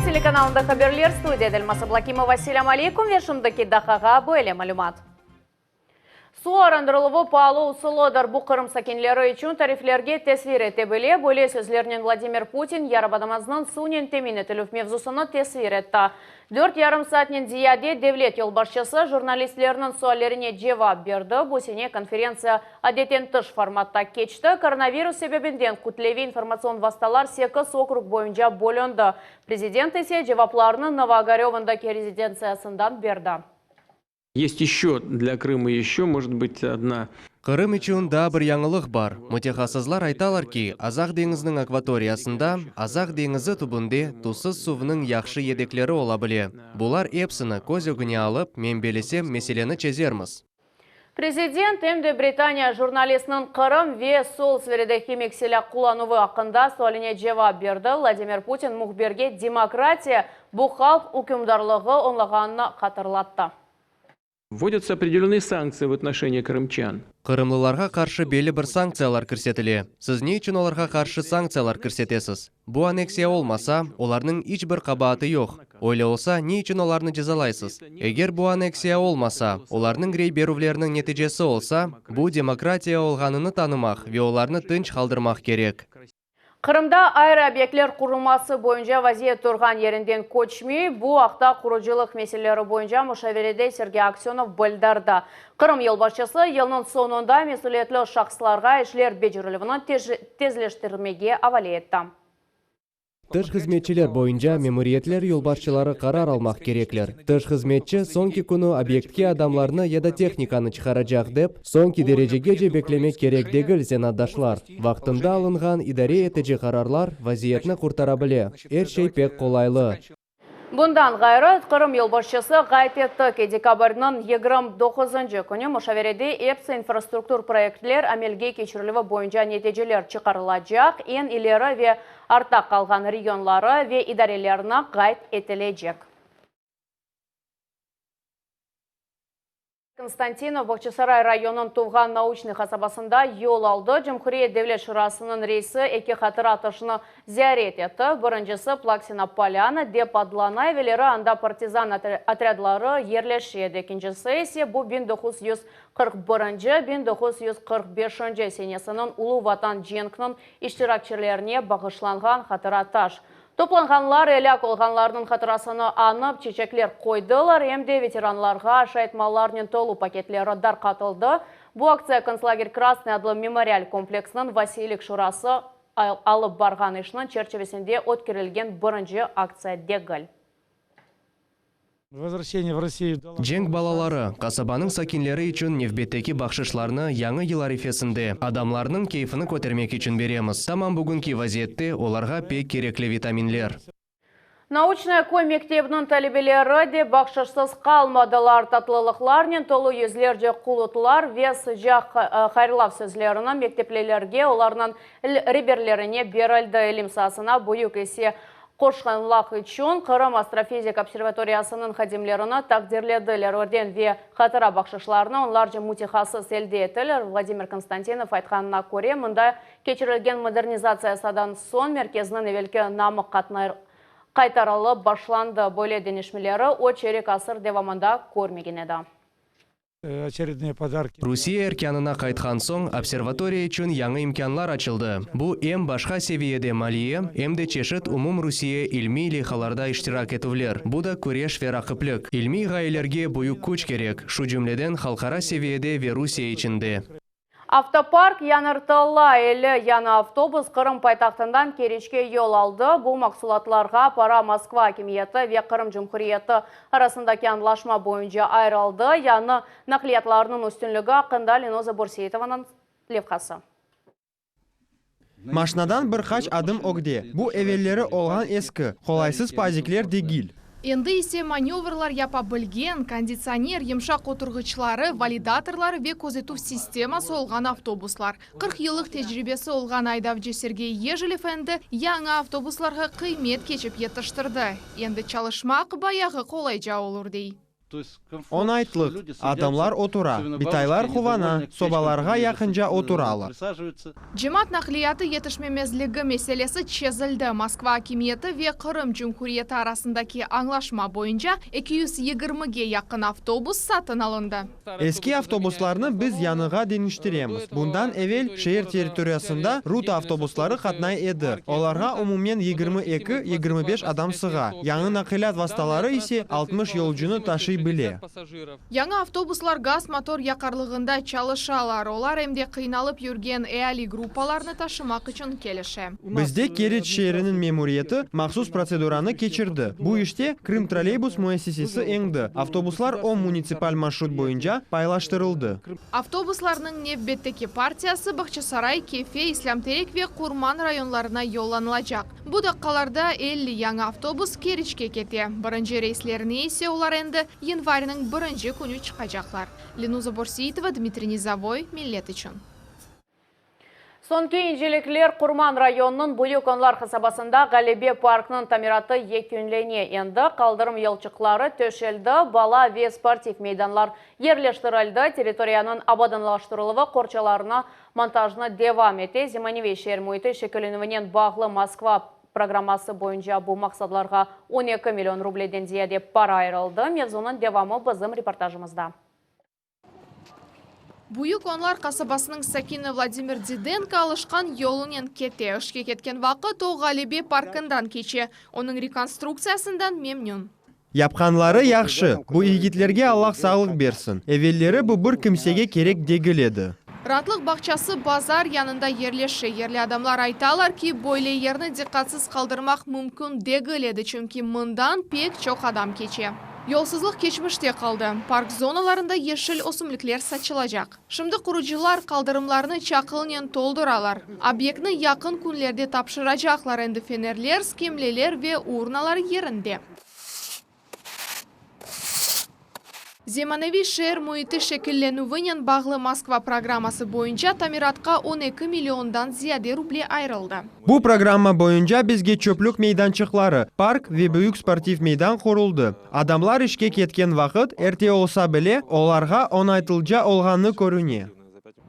Cumhuriyet telekanalında haberler, studiyada Elmaz Ablakimova. Selâm aleykum ve şimdiki daqqağa böyle malümat. Suv arındırıluvı paalı usulıdır. Bu Qırım sakinleri içün tariflerge tesir ete bile, böyle sözlernen Vladimir Putin yarımadamıznıñ suvnen temin etilüv mevzusını tesvir etti. Dört yarım saatnen ziyade devlet yolbaşçısı jurnalistlerniñ suallerine cevap berdi. Bu sene konferentsiya adetten tış formatta keçti, koronavirus sebebinden kütleviy informatsion vastalar sekiz okrug boyunca bölündi, prezident ise cevaplarnı Novoogarövındaki rezidentsiyasından berdi. Есть еще для Крыма еще, может быть, одна. Qırım içün daa bir yañılıq bar. Mütehassıslar aytalar ki, Azaq deñiziniñ akvatoriyasında, Azaq deñizi tübünde tuzsız suvnıñ yahşı yedekleri ola bile. Bular epsini köz ögüne alıp, men belesem, meseleni çezermiz. Prezident em de Britaniya jurnalistiniñ Qırım ve Solsberide himik silâ qullanuvı aqqında sualine cevap berdi. Vladimir Putin mühbirge demokratiya, bu halq ükümdarlığı onlağanını hatırlattı. Vvodятся opredelennıye sanktsiya v otnoşenii krımçan. Qırımlılarğa qarşı belli bir sanktsiyalar kirsetile. Siz ne içün olarğa qarşı sanktsiyalar kirsetesiz? Bu aneksiya olmasa, olarnıñ iç bir qabaatı yoq. Öyle olsa, ne içün olarnı cezalaysız? Eger bu aneksiya olmasa, olarnıñ rey berüvleriniñ neticesi olsa, bu demokratiya olğanını tanımaq ve olarnı tınç qaldırmaq kerek. Qırımda ayrı obyektler qurulması boyunca vaziyet turğan yerinden köçmey. Bu aqta qurucılıq meseleleri boyunca muşaverede Sergey Aksönov bildirdi. Qırım yolbaşçısı yılnıñ soñunda mesüliyetli şahıslarğa işler becerilüvini tezleştirmege avale etti. Tış hızmetçiler boyunca memuriyetler yolbaşçıları qarar almaq kerekler. Tış hızmetçi soñki künü obyektke adamlarnı ya da tehnikanı çıqaracaq dep, soñki derecegece beklemek kerek degil, zenaatdaşlar. Vaqtında alınğan idare etici qararlar vaziyetni qurtara bile. Er şey pek qolaylı. Bundan ğayrı, Qırım yolbaşçısı qayd etti ki, dekabrniñ 29-ncı künü muşaverede epsi infrastruktur proyektler amelge keçirilüvi boyunca neticeler çıqarılacaq, eñ ileri ve artta qalğan regionları ve idarelerni qayd etilecek. Konstantinov Bağçasaray rayonınıñ Tuvğan Nauçnıy qasabasında yol aldı. Cumhuriyet Devlet Şurasınıñ reisi eki hatıra taşını ziyaret etti. Birincisi Plaksina Polâna dep adlana, evelleri anda partizan otrâdları yerleşe edi. Ekincisi ise bu 1941-nci, 1945-nci senesiniñ Ulu Vatan cenkiniñ iştirakçilerine bağışlanğan hatıra taş. Toplanğanlar elâk olğanlarnıñ hatırasını añıp, çeçekler qoydılar, em de veteranlarğa aşayt mallarnen tolu paketleri darqatıldı. Bu aktsiya Kontslager Krasnıy adlı memorial kompleksiniñ Vasiylik şurası alıp barğan işniñ çerçivesinde ötkerilgen birinci aktsiya degil. Cenk balaları, qasabanıñ sakinleri içün nevbetteki bahşışlarnı Yañı yıl arifesinde, adamlarnıñ keyfini kötermek içün beremiz. Tamam bugünki vaziyette olarğa pek kerekli vitaminler. Nauçnaya köy mektebiniñ talebeleri de bahşışsız qalmadılar. Tatlılıqlarnen tolu yüzlerce qulutlar ve sıcaq hayırlav sözlerini mekteplilerge, olarnıñ reberlerine berildi. İlim saasına büyük isse Qoşqanlaq içün Qırım astrofizik observatoriyasınıñ hadimlerini taqdirlediler. Orden ve hatıra bahşışlarını onlarca mütehassıs elde ettiler. Vladimir Konstantinov aytqanına köre, mında keçirilgen modernizatsiyasadan soñ merkezniñ evelki namı qaytarılıp başlandı. Böyle deñişmeleri o çerik asır devamında körmegen edi. Rusiye erkânına qaytqan soñ, observatoriya içün yañı imkânlar açıldı. Bu, em başqa seviyede maliye, em de çeşit umumrusiye ilmiy leyhalarda iştirak etüvler. Bu da küreş ve raqiplik. İlmiy ğayelerge büyük küç kerek, şu cümleden halqara seviyede ve Rusiye içinde. Avtopark yañartıla, 50 yañı avtobus Qırım paytahtından Keriçke yol aldı. Bu mahsulatlarğa para Moskva akimiyeti ve Qırım Cumhuriyeti arasındaki añlaşma boyunca ayırıldı. Yañı naqliyatlarnıñ üstünligi aqqında Linoza Börseitovanıñ levhası. Maşnadan bir qaç adım ögde, bu evelleri olğan eski, qolaysız pazikler degil. Endi ise manevrlar yapa bilgen, konditsioner, yımşaq oturğıçları, validatorları ve közetüv sisteması olğan avtobuslar. 40 yıllıq tecribesi olğan aydavcı Sergey Yejelev endi yañı avtobuslarğa qıymet keçip yetiştirdi. Endi çalışmaq bayağı qolayca olur, dey. Oñaytlıq, adamlar otura, bitaylar quvana, sobalarğa yaqınca oturalar. Cemaat naqliyatı yetişmemezligi meselesi çezildi. Moskva akimiyeti ve Qırım Cumhuriyeti arasındaki añlaşma boyunca 220ge yaqın avtobus satın alındı. Eski avtobuslarnı biz yañığa deñiştiremiz. Bundan evel şeer territoriyasında Ruta avtobusları qatnay edi, olarğa umumen 22, 25 adam sığa, yañı naqliyat vastaları ise 60 yolcunı taşıy bile. Yañı avtobuslar gaz motor yaqarlığında çalışalar, olar em de qıynalıp yürgen eali gruppalarını taşımaq içün kelişe. Bizde Keriç şeeriniñ memuriyeti mahsus protseduranı keçirdi. Bu işte Krımtrolleybus müessisesi eñdi. Avtobuslar on munitsipal marşrut boyunca paylaştırıldı. Avtobuslarnıñ nevbetteki partiyası Bağçasaray, Kefe, İslâmterek ve Qurman rayonlarına yollanılacaq. Bu daqqalarda 50 yañı avtobus Keriçke kete. Birinci reyslerine ise olar endi yanvarniñ birinci künü çıqacaqlar. Lenuza Borseitova, Dmitriy Nizovoy, Millet içün. Soñki incelikler Qurman rayonınıñ Büyük Onlar qasabasında Ğalebe parkınıñ tamiratı yekünlene. Endi qaldırım yolçıqları töşeldi, bala ve sportiv meydanlar yerleştirildi, territoriyanıñ abadanlaştırıluvı qorçalarını montajını devam ete. Zemaneviy şeer müiti şekillenüvinen bağlı Moskva programması boyunca bu maqsadlarğa 12 million rubleden ziyade para ayırıldı. Mevzunıñ devamı bizim reportajımızda. Büyük Onlar qasabasınıñ sakini Vladimir Didenko alışqan yolunen kete. İşke ketken vaqıt o Ğalebe parkından keçe. Onıñ rekonstruktsiyasından memnün. Yapqanları yahşı, bu yigitlerge Allah sağlıq bersin. Evelleri bu bir kimsege kerek degil edi. Raatlıq bağçası bazar yanında yerleşe. Yerli adamlar aytalar ki, böyle yerni diqqatsız qaldırmaq mümkün degil edi, çünki mından pek çoq adam keçe. Yolsuzlıq keçmişte qaldı. Park zonalarında yeşil ösümlikler saçılacaq. Şimdi qurucılar qaldırımlarnı çaqılnen tolduralar. Obyektni yaqın künlerde tapşıracaqlar, endi fenerler, skemleler ve urnalar yerinde. Zemaneviy şeer müiti şekillenüvinen bağlı Moskva programması boyunca tamiratqa 12 milliondan ziyade ruble ayırıldı. Bu programma boyunca bizge çöplük meydançıqları, park ve büyük sportiv meydan quruldı. Adamlar işke ketken vaqıt, erte olsa bile, olarğa oñaytlıca olğanı körüne.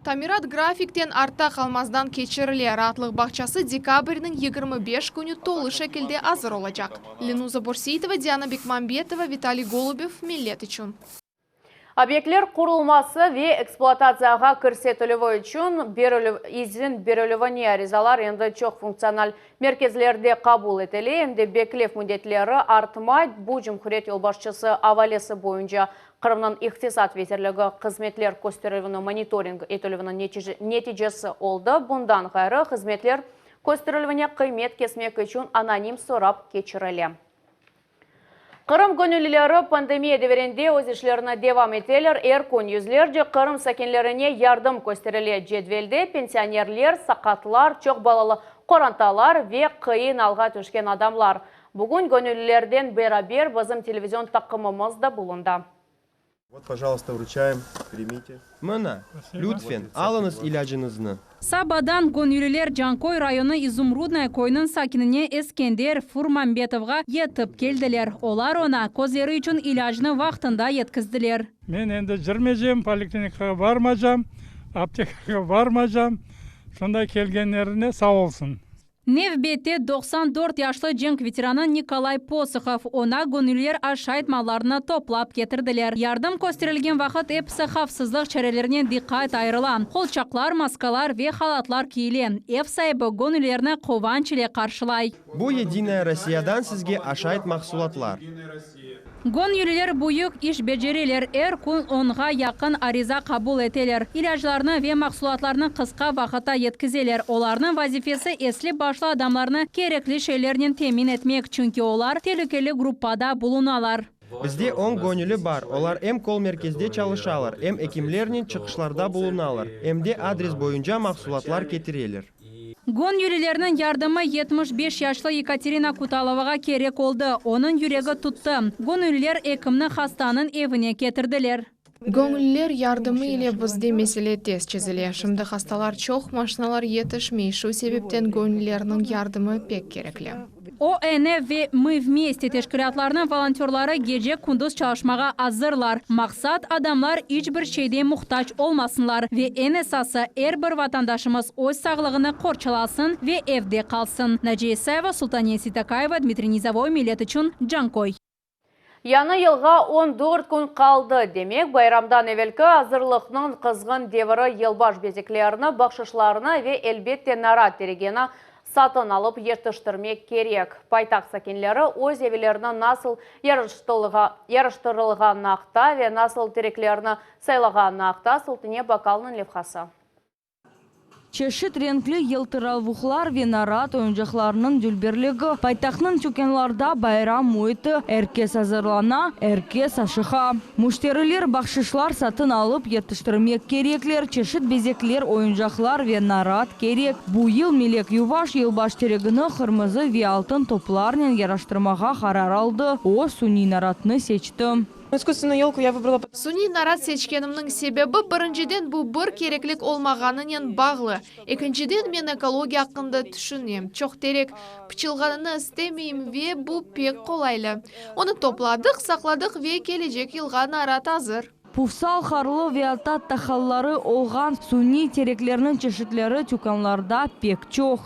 Tamirat grafikten artta qalmazdan keçirile. Raatlıq bağçası dekabrniñ 25 künü tolu şekilde azır olacaq. Lenuza Borseitova, Diana Bekmambetova, Vitaliy Golubev, Millet içün. Obyektler qurulması ve ekspluatatsiyağa kirsetilüvi içün izin berilüvine arizalar endi çoq funktsional merkezlerde qabul etile, em de beklev müddetleri artmay. Bu cumhuriyet yolbaşçısı avalesi boyunca Qırımnıñ İqtisat vezirligi hızmetler kösterilüvini monitoring etilüviniñ neticesi oldı. Bundan ğayrı, hızmetler kösterilüvine qıymet kesmek içün anonim sorap keçirile. Qırım göñüllileri pandemiya devirinde öz işlerini devam eteler. Er kün yüzlerce Qırım sakinlerine yardım kösterile. Cedvelde pensionerler, saqatlar, çoq balalı qorantalar ve qıyın alğa tüşken adamlar. Bugün göñüllilerden beraber bizim televizion taqımımız da bulundı. Vot, pojaluysta, vruçaem, primite. Mına, lütfen, alıñız ilâcıñıznı. Sabadan göñülliler Canköy rayonı İzumrudnoye köyüniñ sakinine Eskender Furmambetovğa yetip keldiler. Olar oña közleri içün ilâcnı vaqtında yetkizdiler. Men endi cürmeycem, poliklinikağa barmaycam, aptekağa barmaycam. Şunday kelgenlerine sağ olsun. Nevbette 94 yaşlı cenk veteranı Nikolay Posohov. Oña göñülliler aşayt mallarını toplap ketirdiler. Yardım kösterilgen vaqıt episi havfsızlıq çarelerine diqqat ayırıla. Qolçaqlar, maskalar ve halatlar kiyile. Ev saibi göñüllilerni quvanç ile qarşılay. Bu Yedinaya Rossiyadan sizge aşayt mahsulatlar. Göñülliler büyük iş becereler, er kün onğa yaqın ariza qabul eteler, ilâclarnı ve mahsulatlarnı qısqa vaqıtta yetkizeler. Olarnıñ vazifesi esli-başlı adamlarnı kerekli şeylernen temin etmek, çünki olar telükeli gruppada bulunalar. Bizde on göñülli bar, olar em kol-merkezde çalışalar, em ekimlernen çıqışlarda bulunalar, em de adres boyunca mahsulatlar ketireler. Göñüllilerniñ yardımı 75 yaşlı Yekaterina Kutalovağa kerek oldı, onıñ yüregi tuttı. Göñülliler ekimni hastanıñ evine ketirdiler. Göñülliler yardımı ile bizde mesele tez çezile. Şimdi hastalar çoq, maşinalar yetişmey, şu sebepten göñüllilerniñ yardımı pek kerekli. ONF ve Mı vmeste teşkilâtlarınıñ volontörları gece-kündüz çalışmağa azırlar. Maqsat, adamlar iç bir şeyde muhtac olmasınlar ve eñ esası, er bir vatandaşımız öz sağlığını qorçalasın ve evde qalsın. Naciye İsayeva, Sultaniye Seytakayeva, Dmitriy Nizovoy, Millet içün, Canköy. Yañı yılğa 14 kün qaldı. Demek, bayramdan evelki azırlıqnıñ qızğın deviri yılbaş bezeklerini, bahşışlarını ve, elbette, narat teregeni satın alıp yetiştirmek kerek. Paytaht sakinleri öz evlerini nasıl yaraştırılğanı aqta ve nasıl tereklerni saylağanı aqta Sultaniye Bakalnıñ levhası. Çeşit renkli yıltıravuqlar ve narat oyuncaqlarınıñ dülberligi, paytahtnıñ tükânlarda bayram müiti, er kes azırlana, er kes aşıqa. Müşteriler bahşışlar satın alıp yetiştirmek kerekler, çeşit bezekler, oyuncaqlar ve narat kerek. Bu yıl Melek Yuvaş yılbaş teregini qırmızı ve altın toplarnen yaraştırmağa qarar aldı, o, suniy naratnı seçti. İskusstvennuyu yolku ya vıbrala. Suniy narat seçkenimniñ sebebi, birinciden, bu bir kereklik olmağanınen bağlı. Ekinciden, men ekologiya aqqında tüşünem, çoq terek pıçılğanını istemeyim ve bu pek qolaylı. Onı topladıq, saqladıq ve kelecek yılğa narat azır. Pufsal, qarlı ve atta tahalları olğan suniy tereklerniñ çeşitleri tükânlarda pek çoq.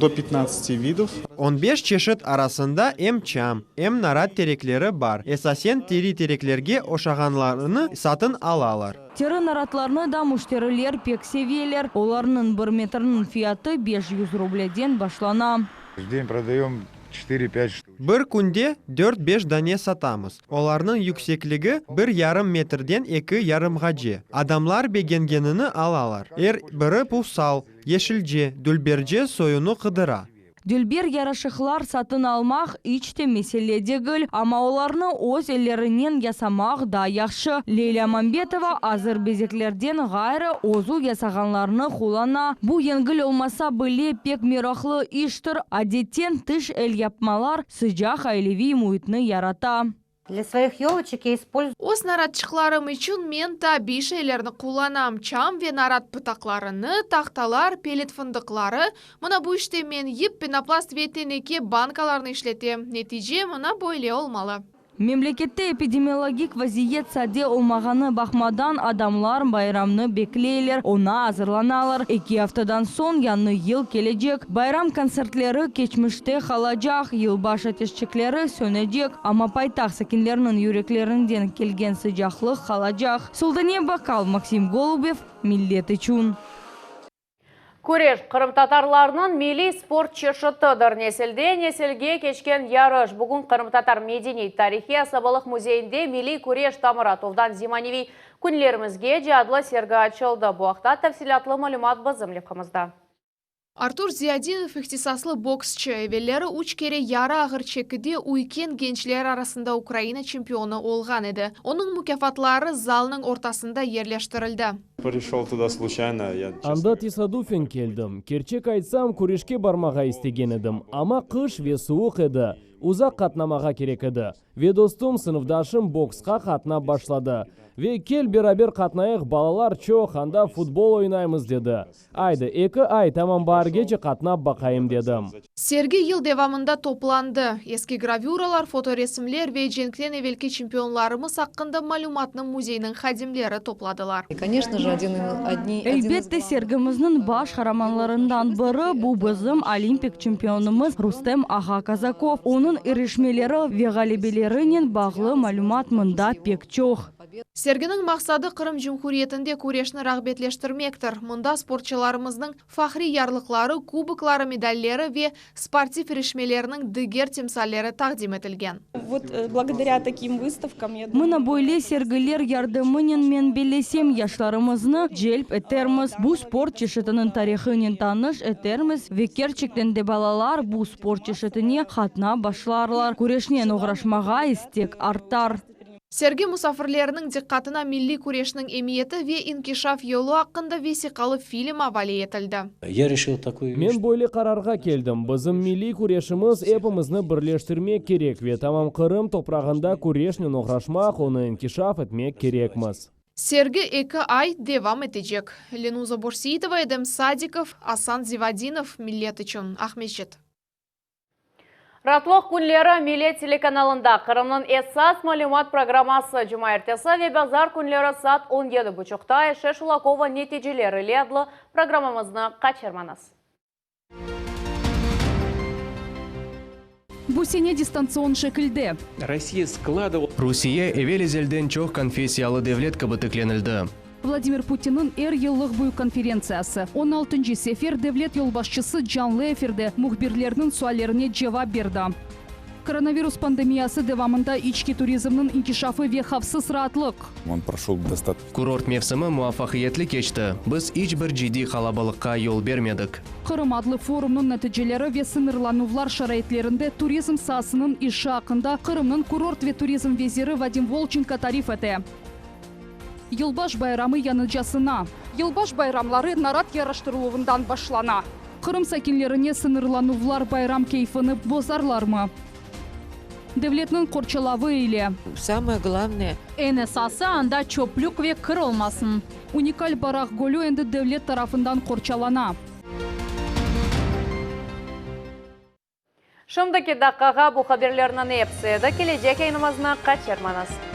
Do pyatnadtsati vidov. On beş çeşit arasında em çam, em narat terekleri bar. Esasen teri tereklerge oşağanlarını satın alalar. Teri naratlarnı da müşteriler pek seveler. Olarnıñ bir metriniñ fiyatı 500 rubleden başlana. В день продаем 4-5 штук. Bir künde 4-5 dane satamız. Olarnıñ yüksekligi 1,5 metrden 2,5-ğace. Adamlar begengenini alalar. Er biri pufsal, yeşilce, dülberce soyunı qıdıra. Dülber yaraşıqlar satın almaq iç te mesele degil, amma olarnı öz ellerinen yasamaq daa yahşı. Leylâ Mambetova azır bezeklerden ğayrı özü yasağanlarnı qullana. Bu yengil olmasa bile pek meraqlı iştir. Adetten tış elyapmalar sıcaq aileviy müitni yarata. Для своих елочек я использую Öz naratçıqlarım içün men tabiiy şeylerni qullanam: çam ve narat pıtaqlarını, tahtalar, pelit fındıqları. Mına bu işte men yip, penoplast ve teneke bankalarnı işletem. Netice mına böyle olmalı. Memlekette epidemiologik vaziyet sade olmağanına baqmadan adamlar bayramnı bekleyler, oña azırlanalar. Eki aftadan soñ yañı yıl kelecek. Bayram kontsertleri keçmişte qalacaq, yılbaş ateşçikleri sönecek, amma paytaht sakinleriniñ yüreklerinden kelgen sıcaqlıq qalacaq. Sultaniye Bakal, Maksim Golubev, Millet içün. Küreş qırımtatarlarnıñ milliy sport çeşitidir. Nesilden nesilge keçken yarış. Bugün Qırımtatar medeniy tarihiy asabalıq müzeyinde milliy küreş tamır atuvdan zemaneviy künlerimizgece adlı sergi açıldı. Bu aqta tafsilâtlı malümat bizim levhamızda. Artur Ziyadinov ihtisaslı boksçı, evelleri üç kere yarı ağır çekide üyken gençler arasında Ukraina çempionı olğan edi. Onıñ mukâfatları zalnıñ ortasında yerleştirildi. Пришел туда случайно. Я, честно Anda tesadufen keldim. Kerçek aytsam, küreşke barmağa istegen edim. Amma qış ve suvuq edi. Uzaq qatnamağa kerek edi. Ve dostum, sınıfdaşım boksqa qatnap başladı. Ve kel beraber qatnayıq, balalar çoq, anda futbol oynaymız dedi. Aydı, eki ay tamam baargece qatnap baqayım dedim. Sergi yıl devamında toplandı. Eski gravüralar, fotoresimler ve cenkten evelki çempionlarımız aqqında malümatnı müzeyniñ hadimleri topladılar. Конечно же, один, одни, Elbette, sergimizniñ baş qaramanlarından biri bu bizim olimpik çempionımız Rustem ağa Kazakov. Onıñ irişmeleri ve ğalebelerinen bağlı malümat mında pek çoq. Serginiñ maqsadı Qırım Cumhuriyetinde küreşni rağbetleştirmektir. Mında sportçılarımıznıñ fahriy yarlıqları, kubokları, medalleri ve sportiv irişmeleriniñ diger timsalleri taqdim etilgen. Вот благодаря таким выставкам, я думаю, Mına böyle sergiler yardımınen men bellesem yaşlarımıznı celp etermiz. Bu sport çeşitiniñ tarihınen tanış etermiz ve kerçekten de balalar bu sport çeşitine qatnap başlarlar. Küreşnen oğraşmağa istek artar. Sergi musafirleriniñ diqqatına milliy küreşniñ emiyeti ve inkişaf yolu aqqında vesiqalı film avale etildi. Я решил такую Men böyle qararğa keldim. Bizim milliy küreşimiz epimizni birleştirmek kerek ve tamam Qırım toprağında küreşnen oğraşmaq, onı inkişaf etmek kerekmiz. Sergi eki ay devam etecek. Lenuza Borsitova, Edem Sadikov, Asan Zivadinov, Millet içün, Aqmescit. Raatlıq künleri Millet telekanalında Qırımnıñ esas malümat programması cumaertesi ve bazar künleri saat on yedi buçuqta Ayşe Şulakova neticeler ile adlı programmamıznı qaçırmañız. Bu sene distantsion şekilde. Rossiya skladovала. Rusiye evel-ezelden çoq konfessiyalı devlet kibi tiklenildi. Vladimir Putinniñ er yıllıq büyük konferentsiyası, on altıncı sefer devlet yolbaşçısı canlı efirde mühbirlerniñ suallerine cevap berdi. Koronavirus pandemiyası devamında içki turizmniñ inkişafı ve havfsız raatlıq. Kurort mevsimi muvafaqiyetli keçti, biz iç bir ciddiy qalabalıqqa yol bermedik. Qırım adlı forumnıñ neticeleri ve sıñırlanuvlar şaraitlerinde turizm saasınıñ işi aqqında Qırımnıñ kurort ve turizm veziri Vadim Volçenko tarif ete. Yılbaş bayramı yanıcasına. Yılbaş bayramları narat yaraştırıluvından başlana. Qırım sakinlerine sıñırlanuvlar bayram keyfini bozarlarmı? Devletniñ qorçalavı ile. Samoye glavnoye. Eñ esası, anda çöplük ve kir olmasın. Unikal Baraq gölü endi devlet tarafından qorçalana. Şimdiki daqqağa bu haberlerniñ episi edi. Kelecek yayınımıznı qaçırmañız.